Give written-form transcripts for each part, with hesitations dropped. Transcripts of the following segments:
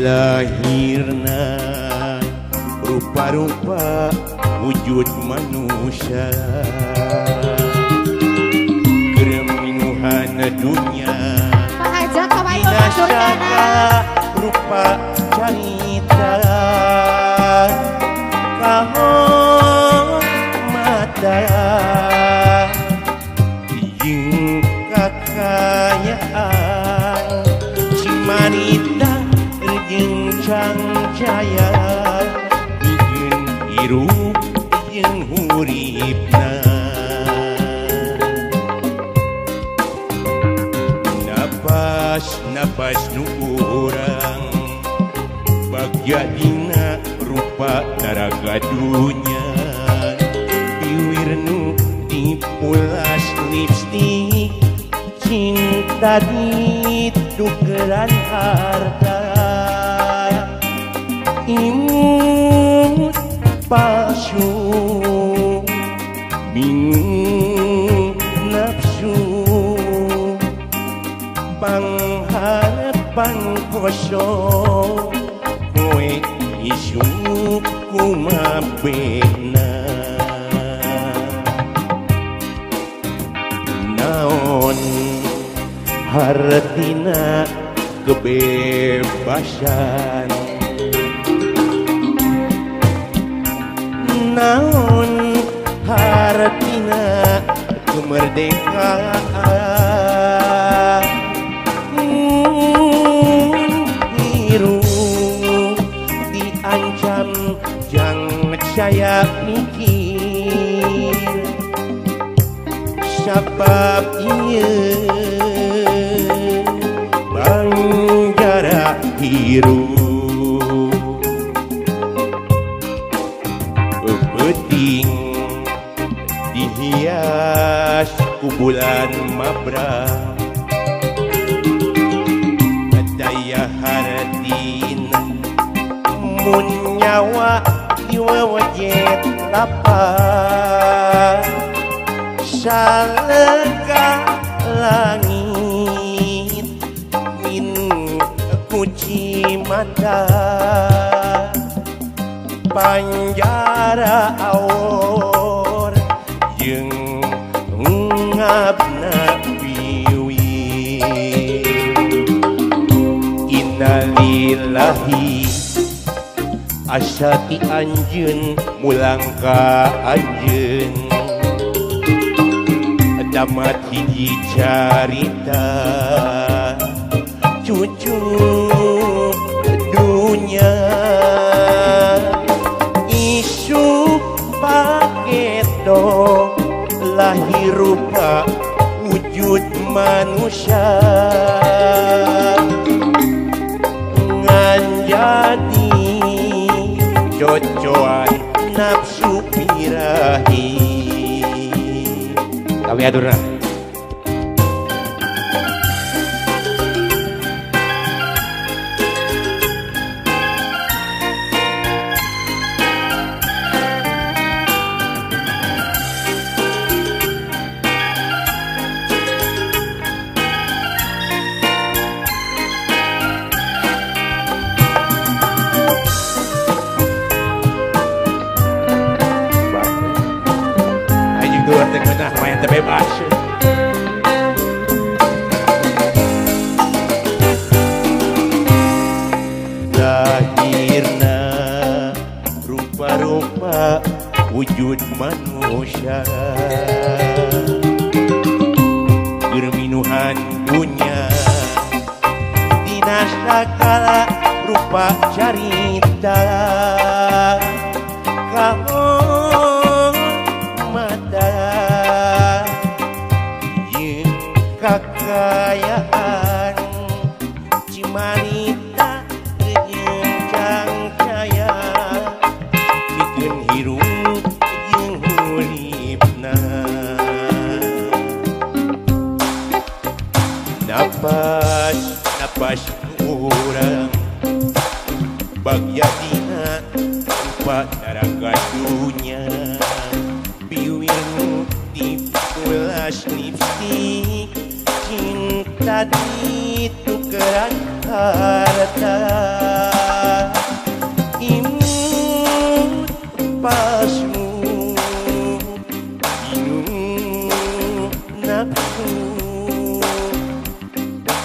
Lahirna rupa-rupa wujud manusia, kereminuhan dunia binasaka rupa carita kahormata jeung kakayaan cimarita jeung cangcaya mikeun hirup jeung huripna. Napas nu urang bagja dina rupa daraga dunya, biwir nu dipulas lipstik cinta ditukeran harta imut palsu bingung nafsu pangharapan kosong kowe isuk kumabena. Naon hartina kebebasan, naon hartina kemerdekaan, hirup diancam jang saya mikir sabab ieu banjara hirup. Peuting dihias ku bulan mabra daya hartina mun nyawa diwawajet lapar salega langit min kuci mata panjara awor jeung ngabna biwi. Innalillahi asati anjeun mulang ka anjeun damat hiji carita cucu dunya isuk paketo lahir rupa wujud manusia ngan jadi cocoan nafsu birahi. Kami aturna. Bebas. Lahirna rupa-rupa wujud manusia, germinuhan dunya dina sakala rupa carita kahormatan kakayaan cimarita jeung cangcaya mikeun hirup jeung huripna. Napas napas urang bagya dina rupa daraga dunya biwir nu dipulas lipstik cinta ditukeran harta.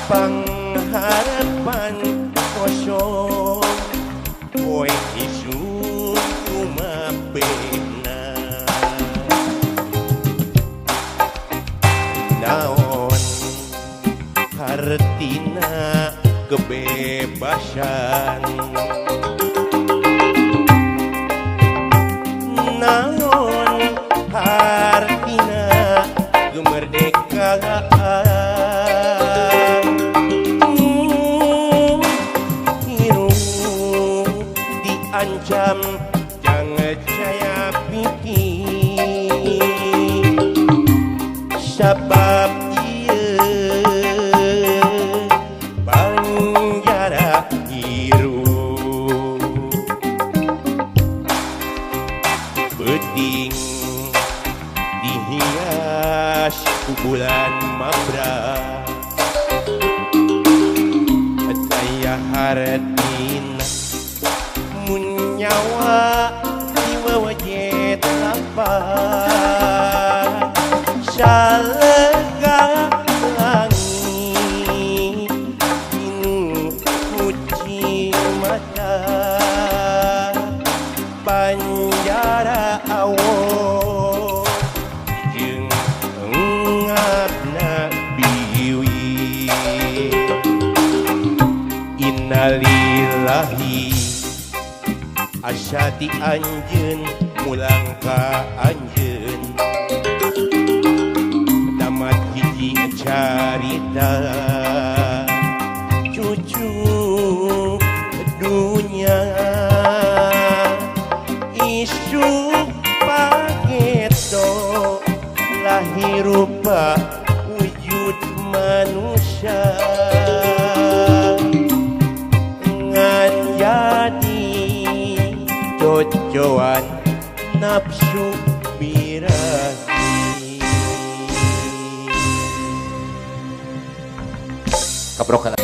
Pangharapan kosong poe isuk kumapena. Naon hartina kebebasan, naon hartina kemerdekaan. Hirup diancam jangan saya pikir sabab ieu panjara hirup. Beuting dihias ku bulan mabra daya hartina mun nyawa diwawajet lapar. Salega langit inu kucing mata panjara awon jeung engapna biwi. Innalillahi asyati anjeun mulang ka anjeun tamat hiji carita cucu dunya. Isuk pageto lahir rupa wujud manusia ngan jadi cocoan nafsu birahi. Kabrokan.